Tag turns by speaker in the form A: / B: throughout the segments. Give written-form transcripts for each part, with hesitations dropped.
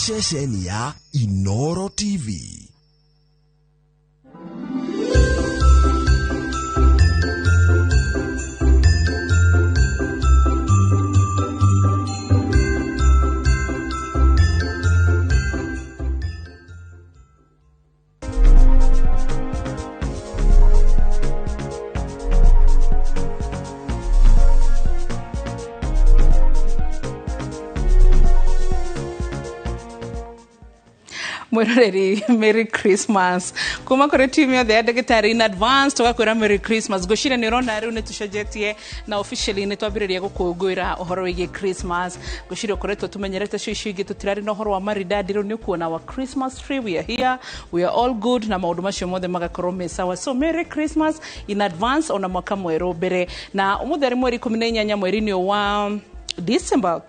A: Ceceni ya Inoro TV.
B: Mwiroreri, Merry Christmas kuma kuri team yothe ya Ndagĩtarĩ in Advance. Tũgakwĩra Merry Christmas. Ngwĩciria nĩ ũrona rĩu nĩ tũcenjetie na officially nĩ twambĩrĩria gũkũngũĩra ũhoro wĩgiĩ Christmas. Ngwĩciria ũkoretwo tũmenyerete cio icio ingĩ, tũtirarĩ na ũhoro wa maridadi. Rĩu nĩ ũkuona wa Christmas tree, we are here, we are all good, na maũndũ macio mothe magakorwo me sawa. So Merry Christmas in advance, ona mwaka mwerũ mbere. Na ũmũthĩ arĩ mweri 18 mweri-inĩ wa December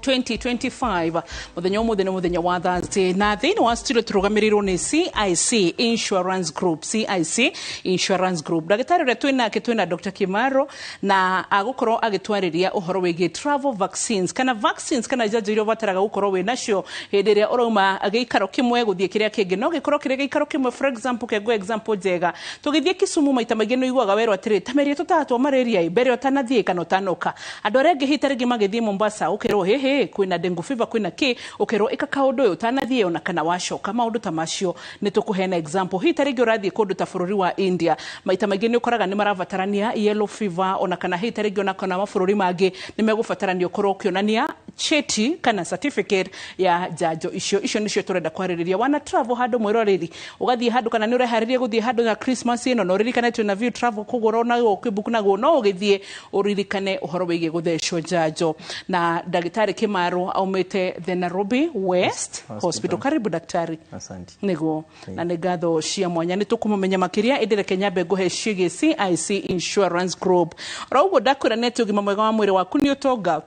B: 2025. Muthenya ũmũthĩ nĩ mũthenya wa Thursday, na thĩinĩ wa studio tũrũgamĩrĩirwo nĩ CIC Insurance Group. CIC Insurance Group, ndagĩtarĩ ũrĩa twĩ nake, twĩna Dr. Kimaro, na agũkorwo agĩtwarĩria ũhoro wĩgiĩ travel vaccines, kana vaccines, kana njanjo iria ũbataraga gũkorwo wĩ nacio hĩndĩ ĩrĩa ũrauma gĩikaro kĩmwe gũthiĩ kĩrĩa kĩngĩ. No gĩkorwo kĩrĩ gĩikaro kĩmwe, for example, kengo example njega, tũgĩthiĩ Kisumu, maita maingĩ nĩ ũiguaga werwo atĩrĩ, tameria tũtatwo malaria mbere ũtanathiĩ kana ũtanoka. Andũ arĩa angĩ hita rĩngĩ magĩthiĩ Mombasa, ũkerwo hĩhĩ kwĩna dengue fever, kwĩna kĩ, ũkerwo ĩka kaũndũ ũyũ ũtanathiĩ ona kana wacoka. Maũndũ ta macio nĩ tũkũheana example. Hihi ta rĩngĩ ũrathiĩ kũndũ ta bũrũri wa India, maita maingĩ nĩ ũkoraga nĩ marabatarania yellow fever, ona kana hihi ta rĩngĩ ona kana mabũrũri mangĩ nĩ megũbatarania ũkorwo ũkĩonania cheti kana certificate ya njanjo icio. Icio nĩcio tũrenda kwarĩrĩria. Wana travel handũ, mwĩroreri, ũgathiĩ handũ kana nĩ ũreharĩria gũthiĩ handũ na Christmas ĩno, na ũririkane twĩna View Travel, kũgũra onaguo ũkĩbook naguo, no ũgĩthiĩ ũririkane ũhoro wĩgiĩ gũthecwo njanjo. Na ndagĩtarĩ Kimaro aumĩte the Nairobi West Hospital.
C: Hospital.
B: Karibu, daktari.
C: Asante.
B: Nĩguo, na nĩ ngatho cia mwanya. Nĩ tũkũmũmenya makĩria, ĩndĩ reke nyambe ngũhe ciĩgiĩ CIC Insurance Group. Oro ũguo ndakwĩra nĩ atĩ ũgima mwega wa mwĩrĩ waku nĩ ũtonga,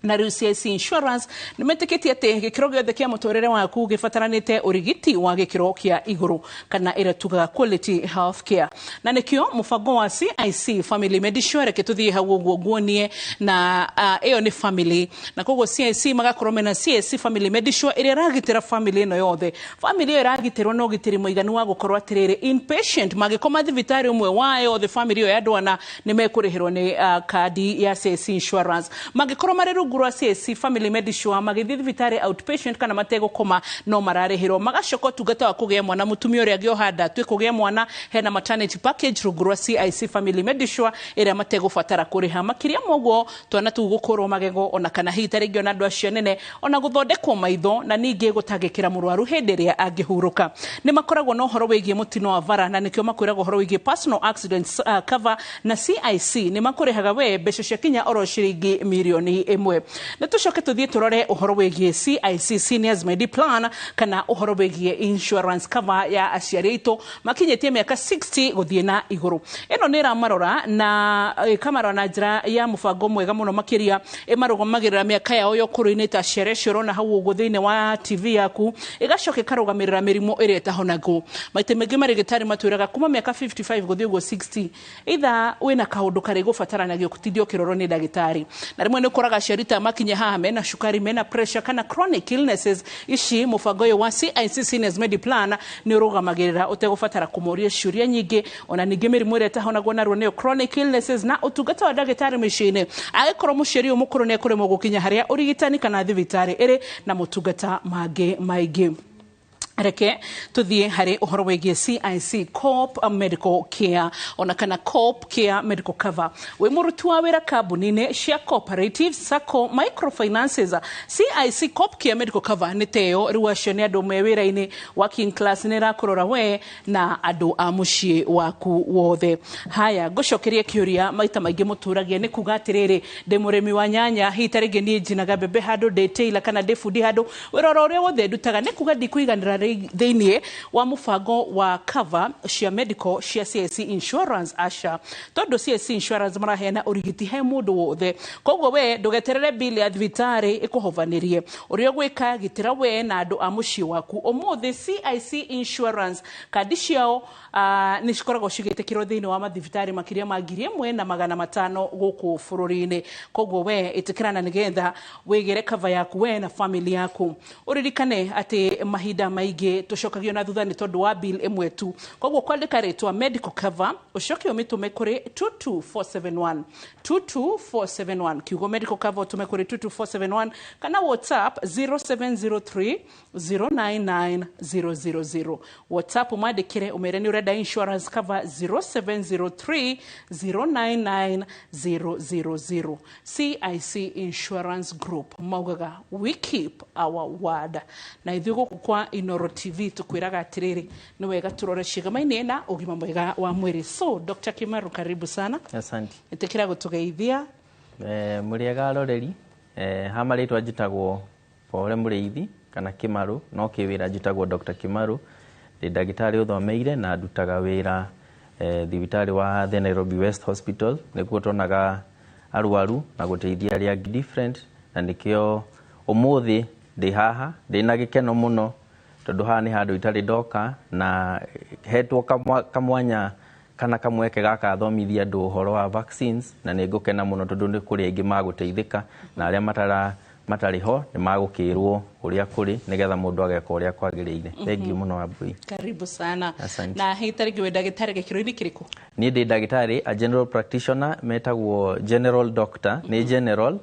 B: na rĩu CIC Insurance nĩ metĩkĩtie atĩ gĩkĩro gĩothe kĩa mũtũrĩre waku gĩbataranĩte ũrigiti wa gĩkĩro kĩa igũrũ, kana ĩrĩa tugaga quality health care, na nĩkĩo mũbango wa CIC Family Medisure. Reke tũthiĩ hau ũguo nguonie, na ĩyo nĩ family, na koguo CIC magakorwo mena CIC Family Medisure ĩrĩa ĩragitĩra family ĩno yothe. Family ĩyo ĩragitĩrwo na ũgitĩri mũiganu wa gũkorwo atĩrĩrĩ, inpatient mangĩkoma thibitarĩ ũmwe wayo the family ĩyo ya andũ ana nĩ mekũrĩhĩrwo nĩ kandi ya CIC Insurance. Mangĩkorwo marĩ rungu rwa CIC Family Medisure, magĩthiĩ thibitarĩ outpatient kana mategũkoma, no mararĩhĩrwo. Magacoka ũtungata wa kũgĩa mwana, mũtumia ũrĩa angĩoha nda atue kũgĩa mwana, hena maternity package rungu rwa CIC Family Medisure ĩrĩa mategũbatara kũrĩha. Makĩria ma ũguo, twana tũu gũkũrwo magego, ona kana hihi ta rĩngĩ ona andũ acio anene, ona gũthondekwo maitho, na ningĩ gũtangĩkĩra mũrwaru hĩndĩ ĩrĩa angĩhurũka. Nĩ makoragwo na ũhoro wĩgiĩ mũtino wa bara, na nĩkĩo makwĩraga ũhoro wĩgiĩ personal accident cover, na CIC nĩ makũrĩhaga we mbeca cia kinya oro ciringi mirioni 1. Nĩ tũcoke tũthiĩ tũrore ũhoro wĩgiĩ CIC Seniors Medi Plan, kana ũhoro wĩgiĩ insurance cover ya aciari aitũ makinyĩtie mĩaka 60 gũthiĩ na igũrũ. Ĩno nĩ ĩramarora na ĩkamarora na njĩra ya mũbango mwega mũno makĩria. Ĩmarũgamagĩrĩra mĩaka yao ya ũkũrũ-inĩ ta aciari acio ũrona hau ũguo thĩinĩ wa TV yaku, ĩgacoka ĩkarũgamĩrĩra mĩrimũ ĩrĩa ĩtahonagwo. Maita maingĩ marĩgĩtarĩ matwĩraga kuma mĩaka 55 gũthiĩ ũguo 60, either wĩna kaũndũ karĩ gũbataranagia gũtindio ũkĩrorwo nĩ ndagĩtarĩ, na rĩmwe nĩ ũkoraga aciari ta makinya haha mena cukari, mena pressure kana chronic illnesses. Ici mũbango ũyũ wa CIC Seniors Medi Plan nĩ ũrũgamagĩrĩra ũtegũbatara kũmoria ciũria nyingĩ. Ona ningĩ mĩrimũ ĩrĩa ĩtahonagwo narua, nĩyo chronic illnesses, na ũtungata wa ndagĩtarĩ mĩciĩ-inĩ angĩkorwo mũciari ũyũ mũkũrũ nĩ ekũremwo gũkinya harĩa ũrigitani kana thibitarĩ ĩrĩ, na motungata mangĩ maingĩ. Reke tuthiĩ harĩ ũhoro wĩgiĩ CIC Coop Medical Care, ona kana Coop Care Medical Cover. Wĩ mũruti wa wĩra kambuni-inĩ cia cooperative, sacco, microfinances, CIC Coop Care Medical Cover nĩ teyo. Rĩu acio nĩ andũ me wĩra-inĩ, working class, nĩ ĩrakũrora we na andũ a mũciĩ waku wothe. Haya, ngũcokerie kĩũria maita maingĩ mũtũragia, nĩ kuga atĩrĩrĩ, ndĩ mũrĩmi wa nyanya, hihi ta rĩngĩ niĩ njinaga mbembe handũ, ndĩ tailor kana ndĩ bundi handũ, wĩra oro ũrĩa wothe ndutaga, nĩ kuga ndikũiganĩra. thĩinĩ wa mũbango wa cover cia medical cia CIC Insurance. Aca, tondũ CIC Insurance maraheana ũrigiti he mũndũ wothe, koguo we ndũgeterere bill ya thibitarĩ ĩkũhovanĩrie. Ũrĩa ũgwĩka, gitĩra we na andũ a mũciĩ waku ũmũthĩ. CIC Insurance kandi ciao nĩ cikoragwo cigĩtĩkĩrwo thĩinĩ wa mathibitarĩ makĩria ma 1500 gũkũ bũrũri-inĩ. Koguo we ĩtĩkĩrana nĩgetha wĩgĩre cover yaku we na family yaku. Ũririkane atĩ mahinda maingĩ tũcokagio na thutha nĩ tondũ wa bill ĩmwe tu. Koguo kwandĩka rĩtwa medical cover, ũcoke ũmĩtũme kũrĩ 22471, 22471. Kiugo medical cover ũtũme kũrĩ 22471 kana WhatsApp 0703 099 000. WhatsApp ũmandĩkĩre ũmere nĩ ũrenda insurance cover, 0703 099 000. CIC Insurance Group maugaga, "We keep our word." Na ithuĩ gũkũ kwa Inoro TV tũkwĩraga atĩrĩrĩ, nĩ wega tũrore ciĩgamaine na ũgima mwega wa mwĩrĩ. So Dr. Kimaru, karibu sana.
C: Asante.
B: Ĩtĩkĩra gũtũgeithia.
C: Mũrĩega aroreri. Ha marĩtwa njĩtagwo Pole Mũrĩithi kana Kĩmarũ, no kĩwĩra njĩtagwo Dr. Kĩmarũ. Ndĩ ndagĩtarĩ ũthomeire na ndutaga wĩra thibitarĩ wa The Nairobi West Hospital. Nĩkuo tuonaga arwaru na gũteithia arĩa angĩ different, na nĩkĩo ũmũthĩ ndĩ haha ndĩna gĩkeno mũno, tondũ haha nĩ handũ itarĩ ndoka na hetwo kamwanya kana kamweke gaka thomithia andũ ũhoro wa vaccines, na nĩ ngũkena mũno tondũ nĩ kũrĩ aingĩ magũteithĩka, na arĩa matarĩ ho nĩ magũkĩrwo ũrĩa kũrĩ nĩgetha mũndũ ageka ũrĩa kwagĩrĩire. Thank you mũno, Wambui.
B: Karibu sana.
C: Asante.
B: Na hita rĩngĩ wĩ ndagĩtarĩ gĩkĩro-inĩ kĩrĩkũ?
C: Niĩ ndĩ ndagĩtarĩ, a general practitioner, metagwo general doctor. Nĩ general,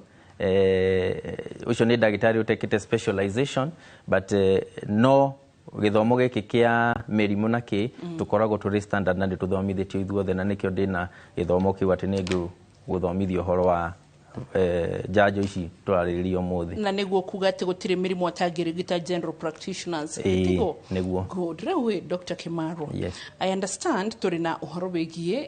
C: ũcio nĩ ndagĩtarĩ ũtekĩte specialization, but no gĩthomo gĩkĩ kĩa mĩrimũ na kĩ tũkoragwo tũrĩ standard na nĩ tũthomithĩtio ithuothe, na nĩkĩo ndĩna gĩthomo kĩu atĩ nĩ ngũgũthomithia ũhoro wa njanjo ici tũrarĩrĩria ũmũthĩ.
B: Na nĩguo kuga atĩ gũtirĩ mĩrimũ atangĩrigita general practitioners?
C: Ĩĩ.
B: Tiguo?
C: Nĩguo.
B: Good. Rĩu ĩ, Dr. Kimaro,
C: Yes.
B: I understand tũrĩ na ũhoro wĩgiĩ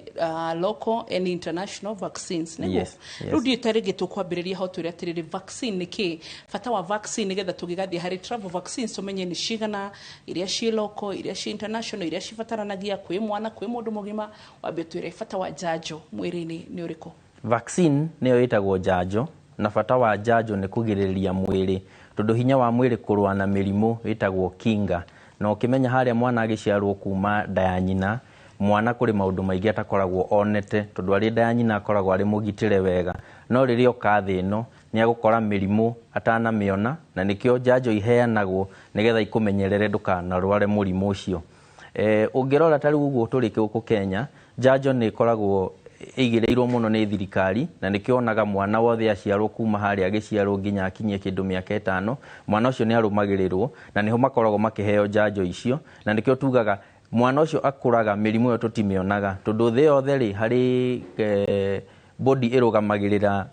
B: local and international vaccines, nĩguo?
C: Yes.
B: Rĩu ndiĩ ta rĩngĩ tũkwambĩrĩria ho twĩre atĩrĩrĩ, vaccine nĩ kĩ, bata wa vaccine, nĩgetha tũgĩgathiĩ harĩ travel vaccines tũmenye nĩ cigana, iria ciĩ local, iria ciĩ international, iria cibataranagia kwĩ mwana, kwĩ mũndũ mũgima. Wambe twĩre bata wa njanjo mwĩrĩ-inĩ nĩ ũrĩkũ?
C: Vaccine nĩyo ĩtagwo njanjo, na bata wa njanjo nĩ kũgirĩrĩria mwĩrĩ, tondũ hinya wa mwĩrĩ kũrũa na mĩrimũ ĩtagwo kinga. Na ũkĩmenya harĩa mwana agĩciarwo kuma nda ya nyina, mwana kũrĩ maũndũ maingĩ atakoragwo onete, tondũ arĩ nda ya nyina akoragwo arĩ mũgitĩre wega, no rĩrĩa oka thĩ ĩno nĩ agũkora mĩrimũ atanamĩona, na nĩkĩo njanjo iheanagwo nĩgetha ikũmenyerere ndũkanarware mũrimũ ũcio. Ũngĩrora ta rĩu ũguo tũrĩ gũkũ Kenya, njanjo nĩ ĩkoragwo ĩigĩrĩirwo mũno nĩ thirikari, na nĩkĩo onaga mwana wothe aciarwo, kuma harĩa agĩciarwo nginya akinyie kĩndũ mĩaka 5, mwana ũcio nĩ arũmagĩrĩrwo, na nĩho makoragwo makĩheo njanjo icio. Na nĩkĩo tugaga mwana ũcio akũraga mĩrimũ ĩyo tũtimĩonaga, tondũ thĩ yothe rĩ harĩ body ĩrũgamagĩrĩra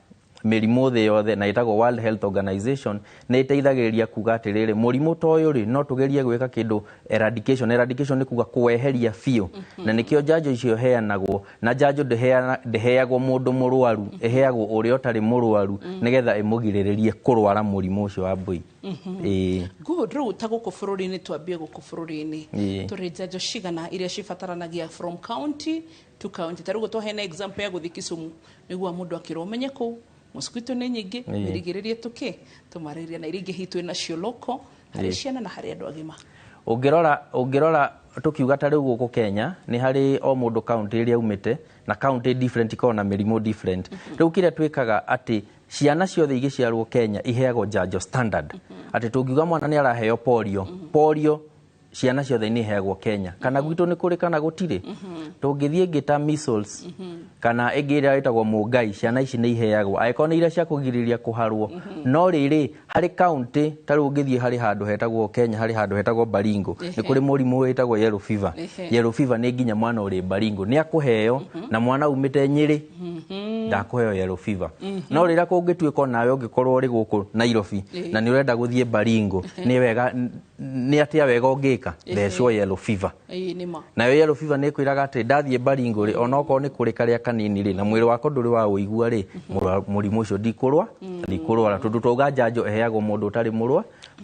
C: mĩrimũ thĩ yothe na ĩtagwo World Health Organization, nĩ ĩteithagĩrĩria kuga atĩrĩrĩ, mũrimũ ta ũyũ rĩ, no tũgerie gwĩka kĩndũ eradication. Eradication nĩ kuga kũweheria biũ, na nĩkĩo njanjo icio heanagwo. Na njanjo ndĩheagwo mũndũ mũrwaru, ĩheagwo ũrĩa ũtarĩ mũrwaru nĩgetha ĩmũgirĩrĩrie kũrwara mũrimũ ũcio wa mbũi. Ĩĩ.
B: Good. Rĩu ta gũkũ bũrũri-inĩ, twambie gũkũ bũrũri-inĩ, tũrĩ njanjo cigana iria cibataranagia from county to county? Ta rĩu twaheana example ya gũthiĩ Kisumu, nĩguo mũndũ akĩrwo ũmenye kũu mosquito nĩ nyingĩ, mĩrigĩrĩrie tũkĩ tũmarĩria na iria ingĩ hihi twĩ nacio local harĩ ciana na harĩ andũ agima.
C: Ũngĩrora tũkiuga ta rĩu gũkũ Kenya nĩ harĩ o mũndũ county ĩrĩa aumĩte, na county different ikoragwo na mĩrimũ different. Rĩu kĩrĩa twĩkaga atĩ ciana ciothe igĩciarwo Kenya iheagwo njanjo standard, atĩ tũngiuga mwana nĩ araheo polio, polio ciana ciothe nĩ iheagwo Kenya, kana gwitũ nĩ kũrĩ kana gũtirĩ. Tũngĩthiĩ ĩngĩ ta measles kana ĩngĩ ĩrĩa ĩtagwo mũngai, ciana ici nĩ iheagwo angĩkorwo nĩ iria cia kũgirĩrĩria kũharwo. No rĩrĩ, harĩ county, ta rĩu ũngĩthiĩ harĩ handũ hetagwo Kenya, harĩ handũ hetagwo Baringo, nĩ kũrĩ mũrimũ wĩtagwo yellow fever. Yellow fever nĩ nginya mwana ũrĩ Baringo nĩ akũheo, na mwana umĩte Nyĩrĩ ndakũheo yellow fever. No rĩrĩa kũngĩtuĩka onawe ũngĩkorwo ũrĩ gũkũ Nairobi na nĩ ũrenda gũthiĩ Baringo, nĩ wega Nĩ atĩa wega ũngĩka? Thecwo yellow fever.
B: Ĩĩ, nĩ ma.
C: Nayo yellow fever nĩ ĩkwĩraga atĩ ndathiĩ Baringo rĩ, onokorwo nĩ kũrĩ karĩa kanini rĩ, na mwĩrĩ wakwa ndũrĩ wa ũigua rĩ, mũrimũ ũcio ndikũrwara, tondũ twauga njanjo ĩheagwo mũndũ ũtarĩ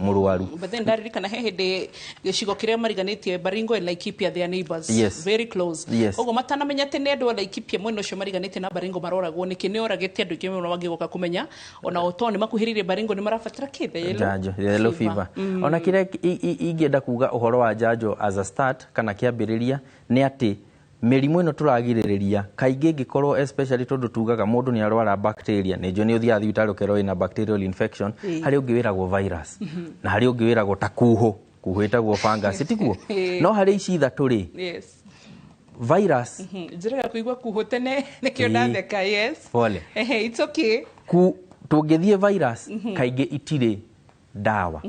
C: mũrwaru.
B: But then ndaririkana he hĩndĩ gĩcigo kĩrĩa mariganĩtie, Baringo and Laikipia, their neighbors, very close. Ũguo matanamenya atĩ nĩ andũ a Laikipia mwena ũcio mariganĩtie na Baringo maroragwo nĩkĩ, nĩ oragĩte andũ aingĩ mũno. Mangĩgoka kũmenya ona o to nĩ makuhĩrĩirie Baringo, nĩ marabatara kĩ? The yellow
C: Njanjo yellow fever. Ona kĩrĩa ingĩenda kuga ũhoro wa njanjo as a start kana kĩambĩrĩria nĩ atĩ mĩrimũ ĩno tũragirĩrĩria kaingĩ ĩngĩkorwo, especially tondũ tugaga mũndũ nĩ arwara bacteria, nĩ njũĩ nĩ ũthiaga thibitarĩ ũkerwo wĩna bacterial infection, harĩ ũngĩ wĩragwo virus na harĩ ũngĩ wĩragwo ta kuhũ, kuhũ ĩtagwo fungus, tiguo? No harĩ ici ithatũ rĩ, virus
B: Njĩraga kũigua kuhũ tene, nĩkĩo ndatheka. Yes.
C: Pole.
B: Ehe, it's okay.
C: Ku tũngĩthiĩ virus, kaingĩ itirĩ ndawa.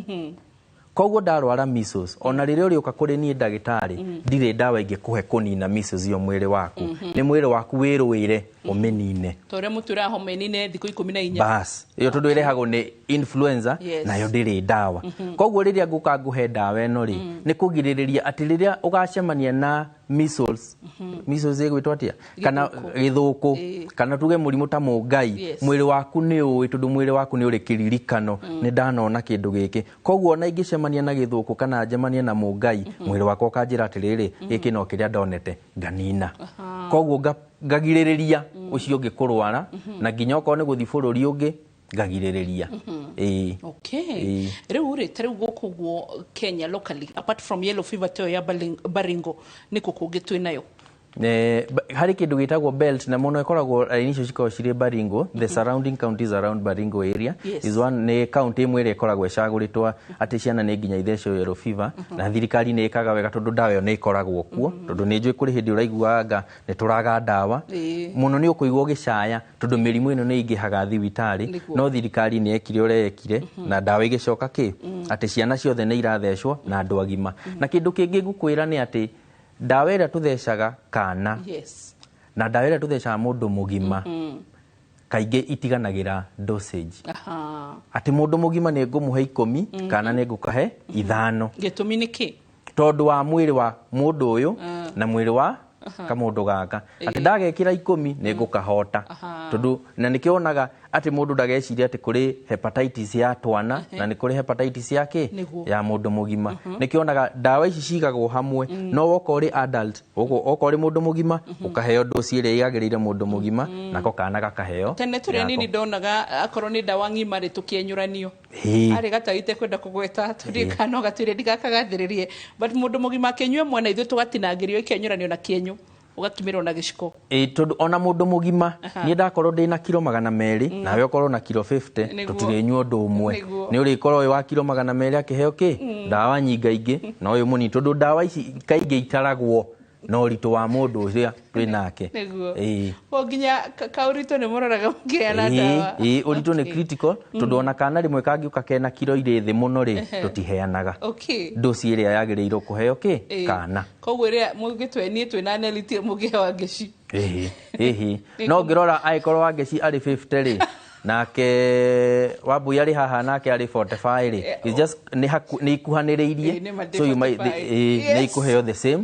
C: Koguo ndarwara measles, ona rĩrĩa ũrĩũka kũrĩ niĩ ndagĩtarĩ, ndirĩ ndawa ingĩkũhe kũnina measles iyo mwĩrĩ waku. Nĩ mwĩrĩ waku wĩrũĩre ũmĩnine.
B: Ta ũrĩa mũtũraga homa ĩnine thikũ 14.
C: Bas, ĩyo tondũ ĩrehagwo nĩ influenza, nayo ndĩrĩ ndawa. Koguo rĩrĩa ngũka ngũhe ndawa ĩno rĩ, nĩ kũgirĩrĩria atĩ rĩrĩa ũgacemania na measles, measles ĩgwĩtwo atĩa, kana gĩthũkũ, kana tuge mũrimũ ta mũngai, mwĩrĩ waku nĩ ũĩ, tondũ mwĩrĩ waku nĩ ũrĩ kĩririkano, nĩ ndanona kĩndũ gĩkĩ. Koguo ona ingĩcemania na gĩthũkũ kana njemanie na mũngai, mwĩrĩ wakwa ũkanjĩra atĩrĩrĩ, gĩkĩ no kĩrĩa ndonete, nganina. Koguo ngagirĩrĩria ũcio ũngĩ kũrwara, na nginya okorwo nĩ gũthiĩ bũrũri ũngĩ ngagirĩrĩria. Ĩĩ.
B: Okay. Rĩu rĩ, ta rĩu gũkũ ũguo Kenya locally, apart from yellow fever ta ĩyo ya Baringo, nĩkũ kũngĩ twĩ nayo?
C: Harĩ kĩndũ gĩtagwo belt, na mũno ĩkoragwo raini icio cikoragwo cirĩ Baringo, the surrounding counties around Baringo area. Is one, nĩ county ĩmwe ĩrĩa ĩkoragwo ĩcagũrĩtwo atĩ ciana nĩ nginya ithecwo yellow fever, na thirikari nĩ ĩkaga wega tondũ ndawa ĩyo nĩ ĩkoragwo kuo, tondũ nĩ njũĩ kũrĩ hĩndĩ ũraiguaga nĩ tũraga ndawa mũno, nĩ ũkũigua ũgĩcaya tondũ mĩrimũ ĩno nĩ ĩingĩhaga thibitarĩ. No thirikari nĩ yekire ũrĩa yekire na ndawa ĩgĩcoka kĩ atĩ ciana ciothe nĩ irathecwo na andũ agima. Na kĩndũ kĩngĩ ngũkwĩra nĩ atĩ ndawa ĩrĩa tũthecaga kana na ndawa ĩrĩa tũthecaga mũndũ mũgima kaingĩ itiganagĩra dosage. Atĩ mũndũ mũgima nĩ ngũmũhe 10, kana nĩ ngũkahe 5.
B: Gĩtũmi nĩ kĩ?
C: Tondũ wa mwĩrĩ wa mũndũ ũyũ na mwĩrĩ wa kamũndũ gaka, atĩ ndagekĩra 10 nĩ ngũkahota. Tondũ na nĩkĩo wonaga atĩ mũndũ ndageciria atĩ kũrĩ hepatitis ya twana na nĩ kũrĩ hepatitis ya kĩ? Ya mũndũ mũgima. Nĩkĩo wonaga ndawa ici cigagwo hamwe, no woka ũrĩ adult, woka ũrĩ mũndũ mũgima, ũkaheo dosi ĩrĩa yagĩrĩire mũndũ mũgima, nako kana gakaheo
B: Tene tũrĩ
C: yako.
B: anini ndonaga akorwo nĩ ndawa ng'ima rĩ, tũkĩenyũranio. Arĩ gataite kwenda kũgweta tũthiĩ kana no gatwĩre ndigakagathĩrĩrie, but mũndũ mũgima akĩnyua mwena, ithuĩ tũgatinangĩrio ĩkenyũranio na kĩenyũ, ũgakimĩrwo na gĩciko.
C: Ĩ, tondũ ona mũndũ mũgima, niĩ ndakorwo ndĩna kiro 200 nawe ũkorwo na kiro 50, tũtirĩnyua ũndũ ũmwe. Nĩ ũrĩkorwo wĩ wa kiro 200 akĩheo kĩ ndawa nyingaingĩ, na ũyũ mũnini, tondũ ndawa ici kaingĩ itaragwo na ũritũ wa mũndũ ũrĩa twĩ nake.
B: O nginya kaũritũ nĩ mũroraga mũkĩheana ndawa?
C: Ĩĩ, ũritũ nĩ critical, tondũ ona kana rĩmwe kangĩũka kena kiro irĩ thĩ mũno rĩ, tũtiheanaga dosi ĩrĩa yagĩrĩirwo kũheo kĩ kana.
B: Koguo ĩrĩa mũngĩtwe niĩ twĩna Nelly mũngĩheo Wangeci.
C: Ĩhĩ, no ngĩrora angĩkorwo Wangeci arĩ 50 rĩ, nake Wambui arĩ haha nake arĩ 45 rĩ, it's just nĩ ikuhanĩrĩirie.
B: Ĩĩ, nĩ ma
C: So you might
B: 45.
C: Nĩ ikũheo the same.